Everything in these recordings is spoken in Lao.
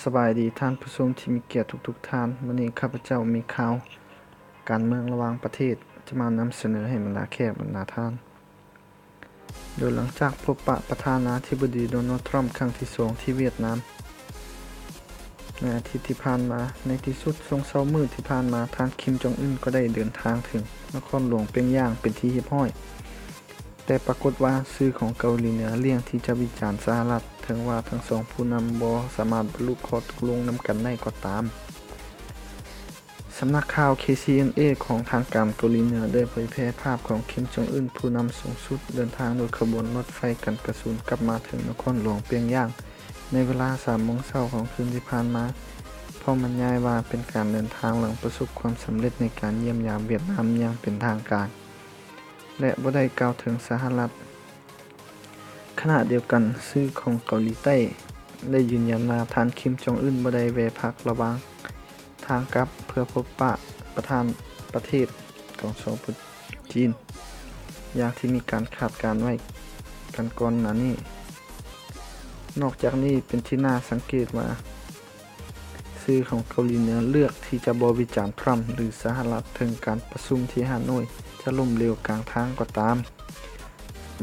ສະບາຍດີທ່ານຜູ້ຊົມທີ່ມີກຽດທຸກໆທ່ານ. ມື້ນີ້ຂ້າພະເຈົ້າມີຂ່າວການເມືອງລະຫວ່າງປະເທດ ຈະມານຳສະເໜີໃຫ້ບັນດາແຂກບັນດາທ່ານ. ໂດຍຫຼັງຈາກພົບປະປະທານາທິບໍດີໂດນັລ ທຣຳ ຄັ້ງທີສອງທີ່ຫວຽດນາມ ໃນອາທິດທີ່ຜ່ານມາ, ໃນທີ່ສຸດ ຊ່ວງເຊົ້າມື້ທີ່ຜ່ານມາ, ທ່ານ ຄິມ ຈອງ ອຶນ ກໍໄດ້ເດີນທາງເຖິງນະຄອນຫຼວງປຽງຢາງເປັນທີ່ຮຽບຮ້ອຍ. ແຕ່ປາກົດວ່າ ສື່ຂອງເກົາຫຼີເໜືອລ້ຽງທີ່ຈະວິຈານສະຫະລັດ ເຖິງວ່າທັງສອງຜູ້ນຳບໍ່ສາມາດບັນລຸຂໍ້ຕົກລົງນຳກັນໄດ້ກໍຕາມ. ສຳນັກຂ່າວ ເຄ ຊີ ເອັນ ເອ ຂອງທາງການເກົາຫຼີເໜືອໄດ້ເຜີຍແຜ່ພາບຂອງ ຄິມ ຈອງ ອຶນ ຜູ້ນຳສູງສຸດເດີນທາງໂດຍຂະບວນລົດໄຟກັນກະສຸນກັບມາເຖິງນະຄອນຫຼວງປຽງຢາງ ໃນເວລາສາມໂມງເຊົ້າຂອງຄືນທີ່ຜ່ານມາ, ພ້ອມບັນຍາຍວ່າເປັນການເດີນທາງຫຼັງປະສົບຄວາມສຳເລັດໃນການຢ້ຽມຢາມຫວຽດນາມຢ່າງເປັນທາງການ ແລະ ບໍ່ໄດ້ກ່າວເຖິງສະຫະລັດ. ຂະນະດຽວກັນ, ສື່ຂອງເກົາຫຼີໃຕ້ໄດ້ຢືນຢັນວ່າ ທ່ານ ຄິມ ຈອງ ອຶນ ບໍ່ໄດ້ແວ່ພັກລະຫວ່າງທາງກັບເພື່ອພົບປະປະທານປະເທດຂອງສປ ຈີນ ຢ່າງທີ່ມີການຄາດການໄວ້ກັນກ່ອນໜ້ານີ້. ນອກຈາກນີ້ເປັນທີ່ໜ້າສັງເກດວ່າ ສື່ຂອງເກົາຫຼີເໜືອເລືອກທີ່ຈະບໍ່ວິຈານທຣຳ ຫຼື ສະຫະລັດເຖິງການປະຊຸມທີ່ຮ່າໂນ້ຍຈະລົ້ມເຫຼວກາງທາງກໍຕາມ.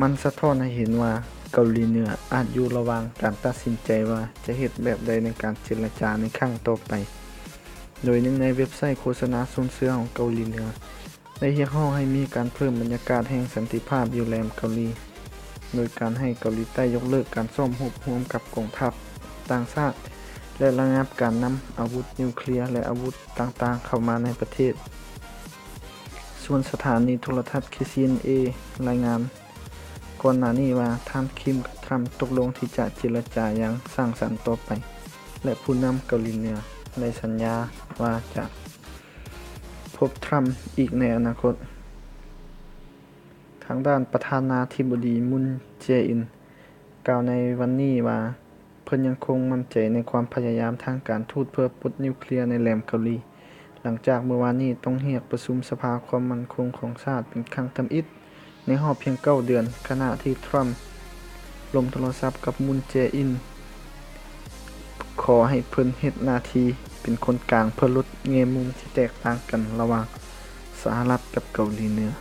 ມັນສະທ້ອນໃຫ້ເຫັນວ່າເກົາຫຼີເໜືອອາດຢູ່ລະຫວ່າງການຕັດສິນໃຈວ່າຈະເຮັດແບບໃດໃນການເຈລະຈາໃນຄັ້ງຕໍ່ໄປ. ໂດຍໜຶ່ງໃນເວັບໄຊໂຄສະນາຊົນເຊື່ອຂອງເກົາຫຼີເໜືອ ໄດ້ຮຽກຮ້ອງໃຫ້ມີການເພີ່ມບັນຍາກາດແຫ່ງສັນຕິພາບຢູ່ແຫຼມເກົາຫຼີ, ໂດຍການໃຫ້ເກົາຫຼີໃຕ້ຍົກເລີກການຊ້ອມຮົບຮ່ວມກັບກອງທັບຕ່າງຊາດ ແລະ ລະງັບການນຳອາວຸດນິວເຄລຍ ແລະ ອາວຸດຕ່າງໆເຂົ້າມາໃນປະເທດ. ສ່ວນສະຖານີໂທລະທັດ ເຄ ຊີ ເອັນ ເອ ລາຍງານກ່ອນໜ້ານີ້ວ່າ ທ່ານ ຄິມ ກັບ ທຣຳ ຕົກລົງທີ່ຈະເຈລະຈາຢ່າງສ້າງສັນຕໍ່ໄປ ແລະ ຜູ້ນຳເກົາຫຼີເໜືອໄດ້ສັນຍາວ່າຈະ ພົບທຣຳອີກໃນອະນາຄົດ. ທາງດ້ານປະທານາທິບໍດີ ມຸນ ເຈອິນ ກ່າວໃນວັນນີ້ວ່າ ເພິ່ນຍັງຄົງໝັ້ນໃຈໃນຄວາມພະຍາຍາມທາງການທູດເພື່ອປົດນິວເຄລຍໃນແຫຼມເກົາຫຼີ, ຫຼັງຈາກມື້ວານນີ້ຕ້ອງຮຽກປະຊຸມສະພາຄວາມໝັ້ນຄົງຂອງຊາດເປັນຄັ້ງທຳອິດ ໃນຮອບພຽງເກົ້າເດືອນ, ຂະນະທີ່ທຣຳລົມໂທລະສັບກັບມຸນ ເຈອິນ ຂໍໃຫ້ເພິ່ນເຮັດໜ້າທີ່ເປັນຄົນກາງເພື່ອຫຼຸດແງ່ມຸມທີ່ແຕກຕ່າງກັນລະຫວ່າງສະຫະລັດກັບເກົາຫຼີເໜືອ.